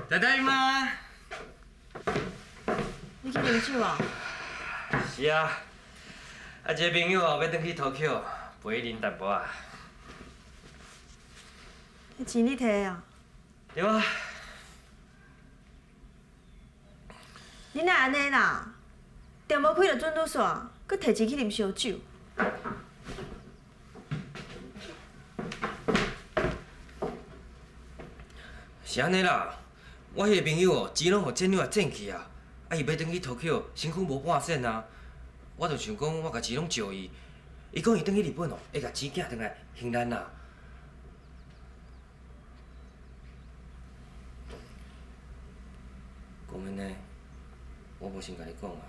ただいま。你去啉酒啊？是啊，啊，一个朋友哦，欲转去 Tokyo，陪伊啉淡薄仔。彼钱你提啊？对啊。你哪按呢啦？店无开就准拄煞，阁提钱去啉烧酒。是按呢啦，我彼个朋友哦，钱拢予钱女仔挣去啊，啊伊欲转去 Tokyo，身躯无半仙啊，我就想讲，我共钱拢借伊，伊讲伊转去日本哦，会共钱寄转来还咱啦。讲安呢，我无先共你讲啊。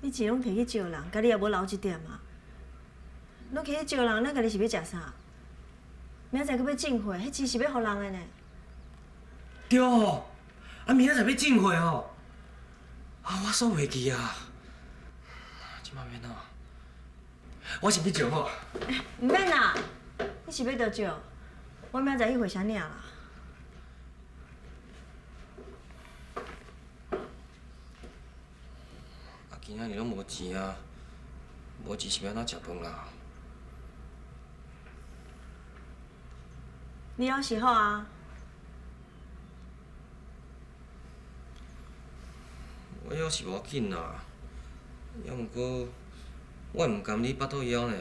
你钱拢提去借人，家己也无留一点啊。拢提去借人，咱家己是欲食啥？明仔载阁欲进货，彼钱是欲予人的呢。对哦，啊明仔载欲进货哦，啊我煞袂记啊，这摆欲按怎？我先去借好。毋免啦，你是欲倒借？我明仔载去会社领啦。啊，今仔日拢无钱啊，无钱是欲按怎食饭啦？你枵是好啊。我枵是无要紧啦，抑毋过我会毋甘你腹肚枵呢。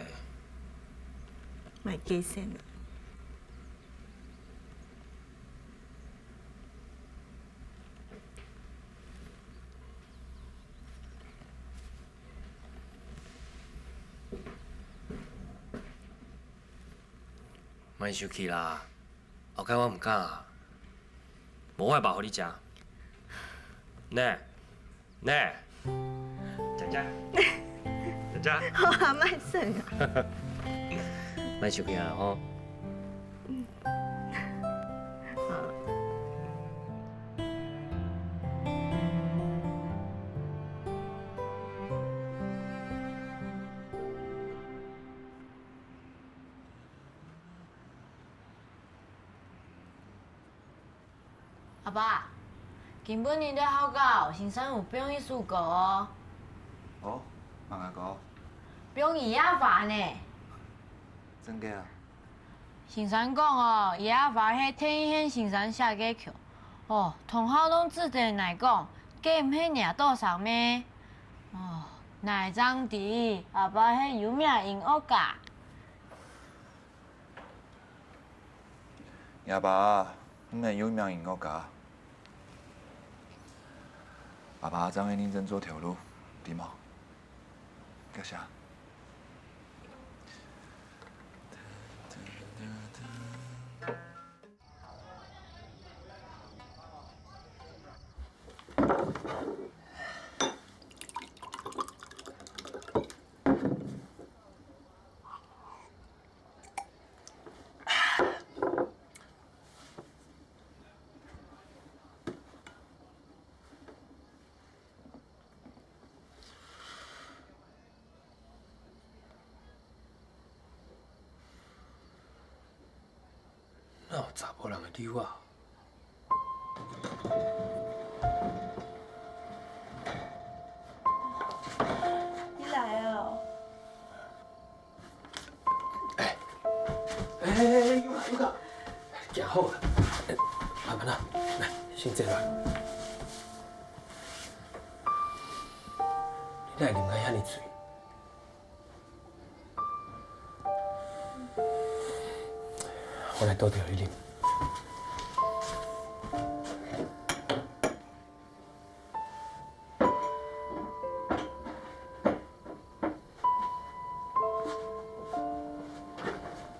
莫假仙啦。莫生气啦，后摆我毋敢啊，无我的肉予你食。呢，呢，食食，食食。好啊，莫耍啊。莫生气啊吼。阿爸，根本你咧好狗，先生有表演事故哦。哦，问阿哥。表演叶凡呢？真假啊？先生讲哦，叶凡彼天一先生写假曲，哦，同学拢指着来讲，假毋彼领导上咩？哦，哪会当伫阿爸彼有名音乐家？阿爸，毋是有名音乐家。爸爸昨会认真做头路，对无？感谢。哪有查某人会溜啊？你来哦！哎哎哎，有卡有卡，行好啊！慢慢啊，来，先坐落。你哪会啉甲遐尔醉？我来倒著你啉。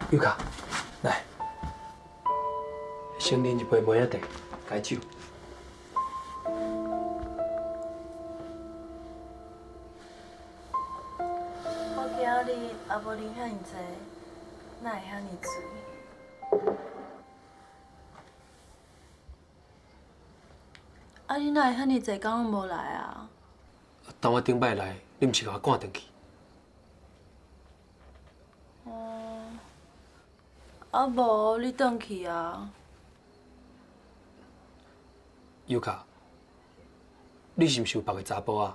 尤卡，来，先啉一杯麦仔茶，解酒。我今仔日也无啉遐尔济，哪会遐尔醉？啊！你哪会遐尔济工拢无来啊？当我顶摆来，你毋是共我赶转去？哦，啊无你转去啊？尤卡，你是毋是有別个查埔仔？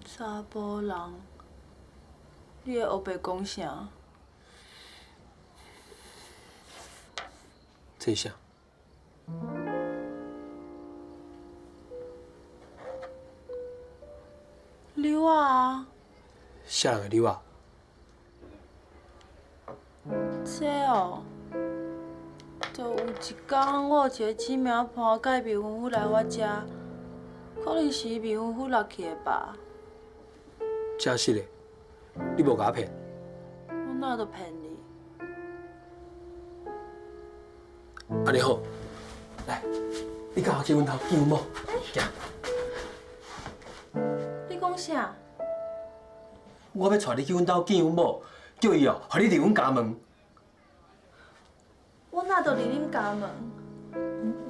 查埔人，你咧乌白讲啥？这是啥？柳仔啊。啥人的柳仔？这哦，就有一工，我有一个姊妹伴佮伊未婚夫来我遮，可能是伊未婚夫落去的吧。真实的，你无共我骗。我哪会骗你？按呢好，来，你佮我去阮兜见阮某，行。你讲啥？我欲带你去阮兜见阮某，叫伊哦，予你入阮家门。我哪会入恁家门？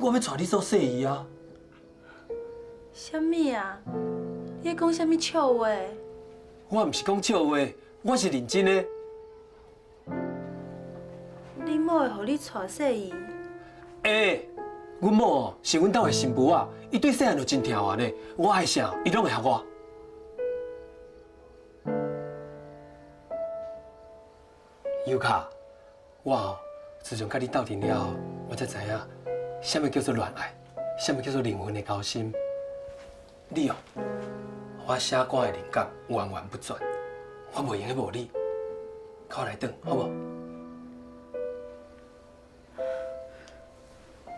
我欲带你做细姨啊！啥物啊？你咧讲啥物笑话？我毋是讲笑话，我是认真的。恁某会予你娶细姨？欸，阮某哦是阮兜的新妇仔，伊对细汉就真疼我呢。我爱啥，伊拢会予我。尤卡，我哦，自从佮你斗阵了后，我才知影，啥物叫做恋爱，啥物叫做灵魂的交心。你哦，我写歌的灵感源源不绝，我袂用得无你，佮我来转，好无？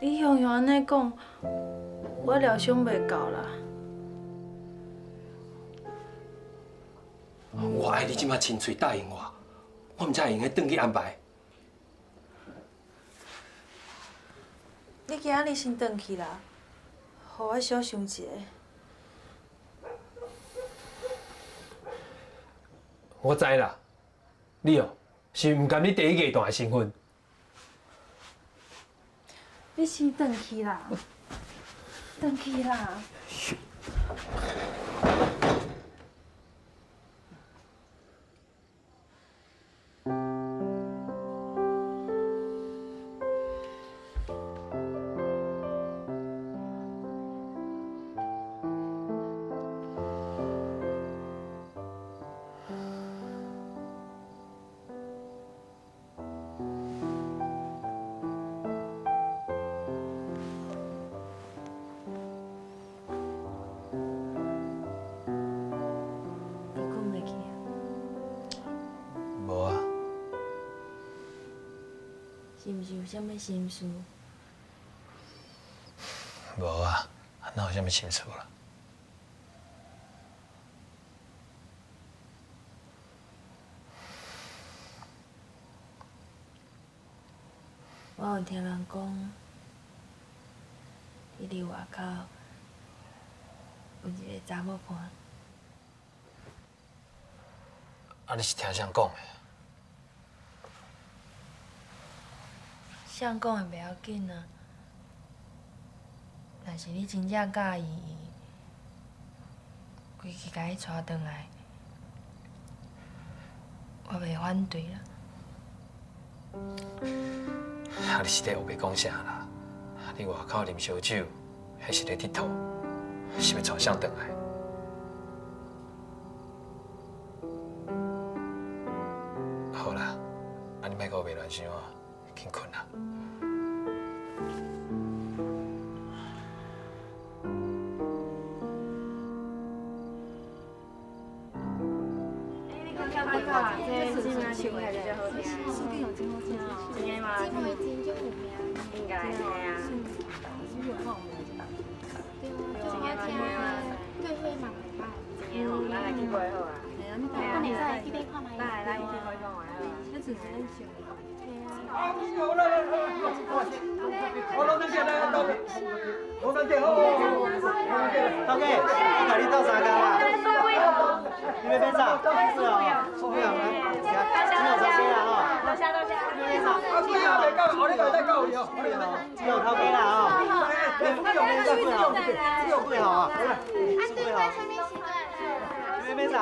你雄雄按呢讲，我料想袂到啦。我爱你这马亲喙答应我，我毋才会用得转去安排。你今仔日先转去啦，予我小想一下。我知啦，你哦是毋甘你第一艺团的身份。你先转去啦，转去啦。你睏袂去啊？无啊。是毋是有啥物心事？无啊，哪有啥物心事啦？我有听人讲，你伫外口有一个查某伴。啊，你是听谁讲的？谁讲的袂要紧啊，若是你真正佮意伊，规气共伊娶转来，我袂反对啦。啊，你是咧乌白讲啥啦？你外口啉烧酒，彼是咧𨑨迌，是欲娶谁转来？好啦，啊你莫阁乌白乱想啊，紧睏啦。头家，我共你斗相共啦。你欲买啥？水哦，水哦，来，只有这些啦吼。多谢多谢。只有头家啦吼。只有贵好啊，只有贵好。你欲买啥？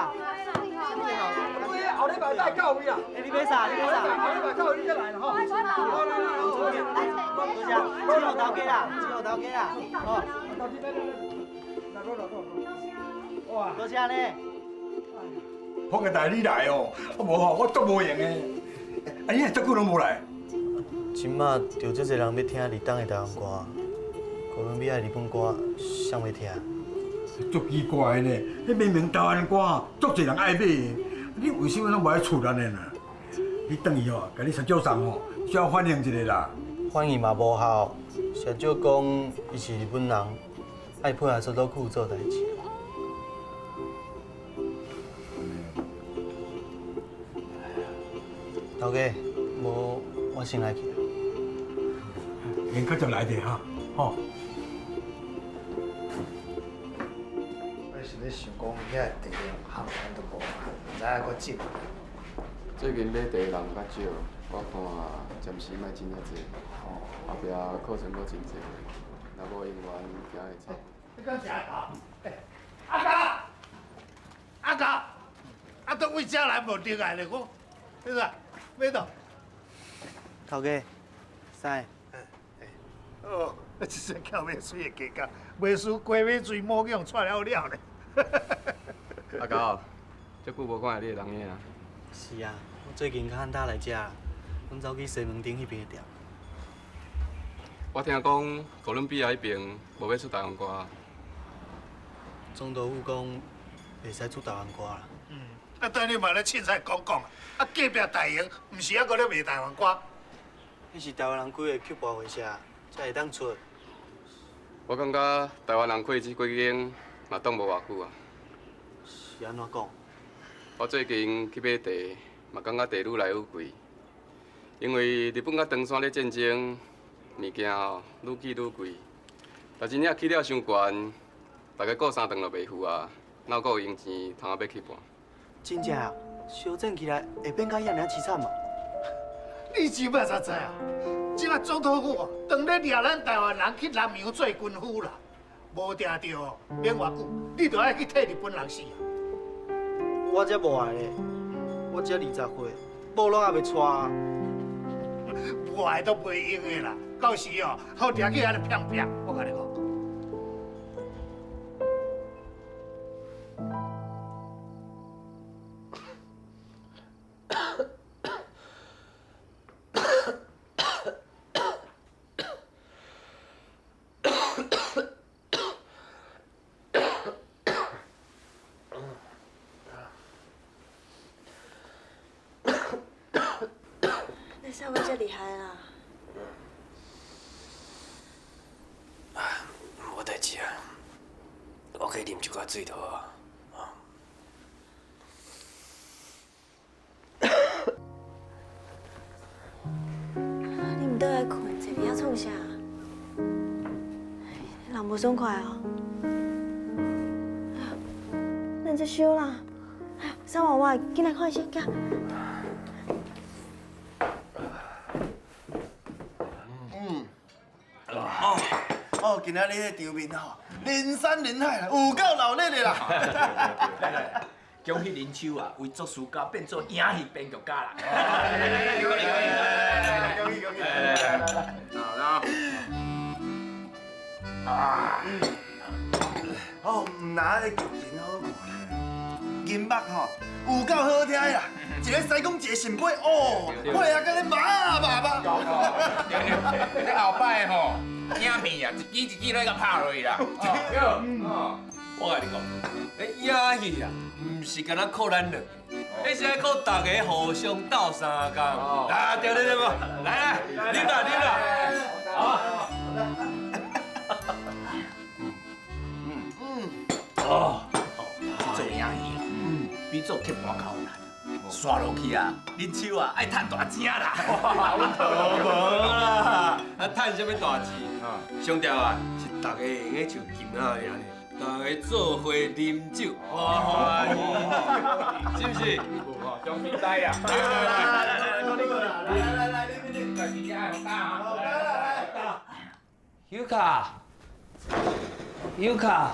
后礼拜再到位啦。欸，你买啥？你买啥？后礼拜到位你再来啦吼。好，来来来，多谢。谢，钱予头家啦，钱予头家啦，哦。哇，多谢呢。好个带你来哦，啊无吼，我足无闲的。啊，你遮久拢无来？这马就足济人欲听立冬的台湾歌，哥伦比亚的日本歌，谁欲听？足奇怪的呢，彼明明台湾歌足济人爱买的，你为啥物拢无爱出咱的呢？你转去哦，共你社长送吼，小反映一下啦。反应嘛无效，社长讲伊是日本人，爱配合总督府做代志。头家，无我先来去。闲较就来者哈，吼。我是咧想讲，遐地行行都无啊，毋知影阁种。最近买地的人较少，我看暂时莫真遐济。后壁库存阁真济，若无用完，惊会臭。你讲啥啊？阿狗，阿狗，啊，倒位遮来无定来咧，讲，你说，买到？头家，使。哦，这身巧买水的价格，袂输鸡尾水母去予踹了了咧。阿狗，足久无看到你的人影啊。是啊，我最近较罕搭来遮，拢走去西门町彼边的店。我听讲哥伦比亚彼边无欲出台湾歌。总督府讲袂使出台湾歌啦。啊，等你嘛咧凊彩讲讲，啊，隔壁大营毋是犹阁咧卖台湾歌？彼是台湾人开的曲博会社，才会当出。我感觉台湾人开这几间嘛挡无偌久啊。是按怎讲？我最近去买地，嘛感觉地愈来愈贵，因为日本佮唐山咧战争，物件吼愈起愈贵。但真正起了伤悬，大家顾三顿就袂赴啊，哪阁有闲钱通仔欲去盘？真正啊，相战起来会变甲遐尔凄惨吗？你这摆才知啊！这马总统府当咧掠咱台湾人去南洋做军夫啦，无定著免偌久，你就爱去替日本人死啊！我才无爱咧，我才20岁，某拢犹袂娶啊。无爱都袂用的啦，到时哦，好掠去遐咧骗骗，我共你讲。你啥物遮厉害啦？无代志啊，我去啉一寡水就好啊。你毋倒来睏，坐伫遐创啥？人无爽快哦。咱这烧啦，衫换我，紧来看医生，行。哦，今仔日彼场面吼，人山人海啦，有够热闹的啦！来来，恭喜林秋啊，为作词家变做影戏编剧家啦！恭喜恭喜恭喜！来来来，好啊！哦，毋若个剧情好看，音乐吼有够好听的啦，一个师公一个圣杯，哦，配合甲咧麻麻麻。对对，后摆吼。影片啊，一支一支来共拍落去啦。对，我共你讲，彼影戏啊，毋是干焦靠咱两个，彼是爱靠大家互相斗相共。来，对对对无？来来，啉啦啉啦。好。哦，做影戏啊，比做铁板较难。刷落去啊，恁手啊爱趁大钱啦！无啦，啊趁啥物大钱？上重要啊是大家会用得像今仔日按呢，大家做伙啉酒，欢欢喜，是不是？上比赛啊！来来来来来来来，你你你，家爱打啊！来来来，尤卡，尤卡。